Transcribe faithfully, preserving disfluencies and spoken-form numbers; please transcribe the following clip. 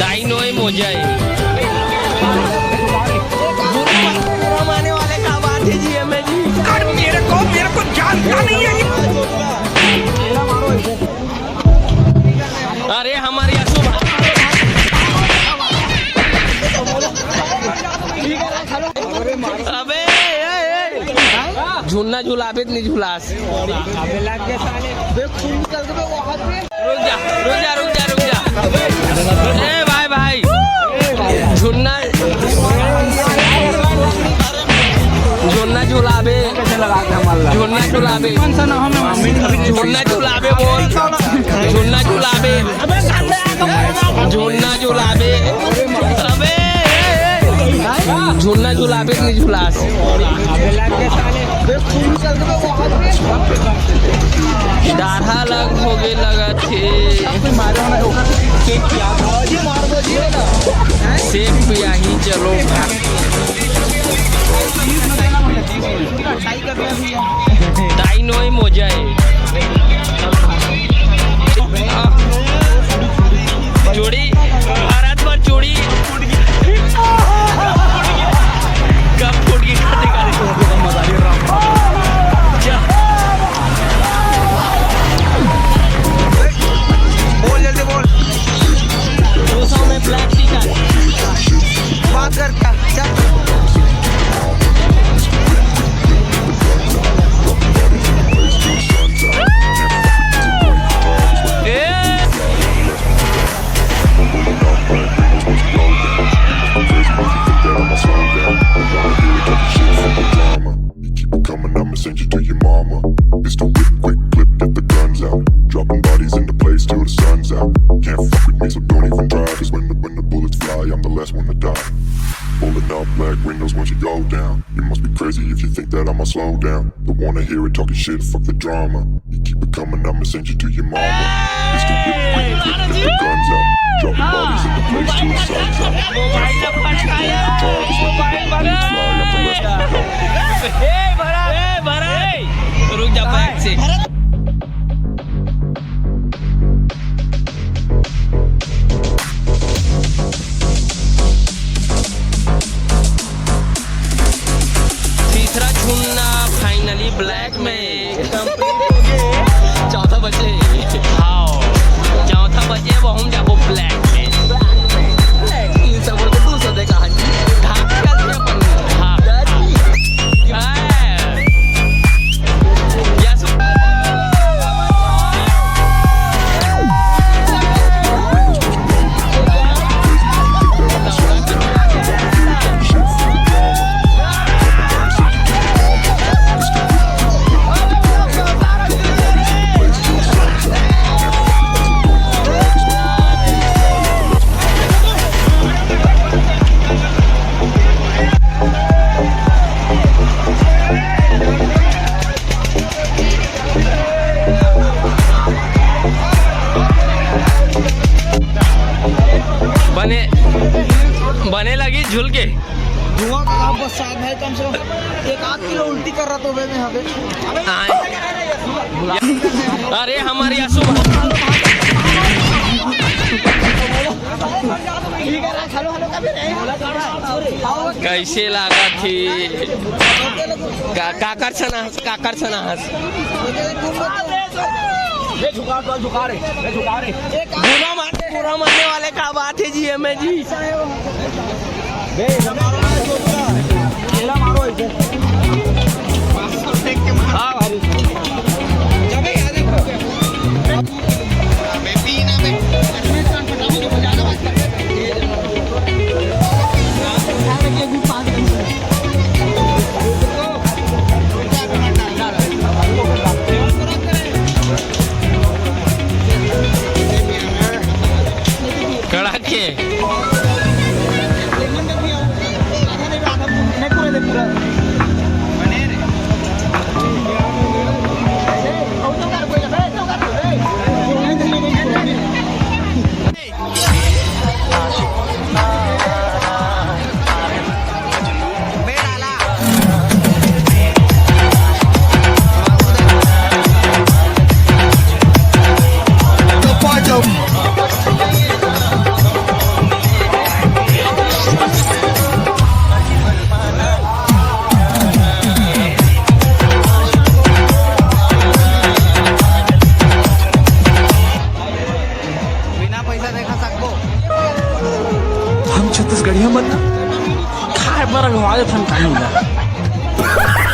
दाई नोय मोजा ए। बुरा माने वाले का बात है जी, एमे जी। कर मेरे को, मेरे को जानता नहीं है ये। अरे हमारे यसु भाई। अबे, ए, ए। झुन्ना झुलाबे त नहीं झुलास। रुक जा, रुक जा, रुक जा, रुक जा। ए भाई, भाई। झुन्ना, झुन्ना झुलाबे। झुन्ना झुलाबे। झुन्ना झुलाबे बोल। झुन्ना झुलाबे। झुन्ना झुलाबे। अबे, ए, ए। झुन्ना झुलाबे त नहीं झुलास। डाढ़ा लग होगे लगत हे। सेब पियाही चलो। दाई नोय मोजा ए। चूड़ी, भारत भर चूड़ी। कब फूट गई? जा। बोल, जल्दी बोल। दो सौ में black टी-शर्ट। बात कर क्या? चल। ए। You keep it coming, I'ma send you to your mama. Pistol whip, quick clip, get the guns out. Dropping bodies in the place till the sun's out. Can't fuck with me, so don't even try. 'Cause when the, when the bullets fly, I'm the last one to die. Pulling up black windows once you go down. You must be crazy if you think that I'ma slow down. Don't wanna hear it talking shit, fuck the drama. You keep it coming, I'ma send you to your mama. Pistol whip, quick clip, get the guns out. Dropping bodies in the place till the sun's out. Can't fuck with me, so don't even try. 'Cause when the, when the bullets fly, I'm the last one to die. ए, भरा, ए, भरा, ए। रुक जा, bike से। तीसरा झुन्ना finally black में। चौथा बचे। हाँ, चौथा बचे, वो हम जाबो black में। Black में। Black में। इन सब को तू सब देखा, हाँ जी। हाँ, हाँ, हाँ। हाँ। बने, बने लगी झुल के। धुआं का आप बस साथ है, कम से कम एक आध किलो उल्टी कर रहा तो मैं यहाँ पे। हाँ। अरे हमारे आंसू। कैसे लागत थी? का, काकर सना हस, काकर सना हस। ये झुका, तो झुका रे, ये झुका रे। बुरा मार। पूरा मरने वाले का बात है जी, एमे जी। कड़ाके। बिना पैसा देखा सकबो। हम छत्तीसगढ़िया मन खाए बर अगवाए थन कानी ला।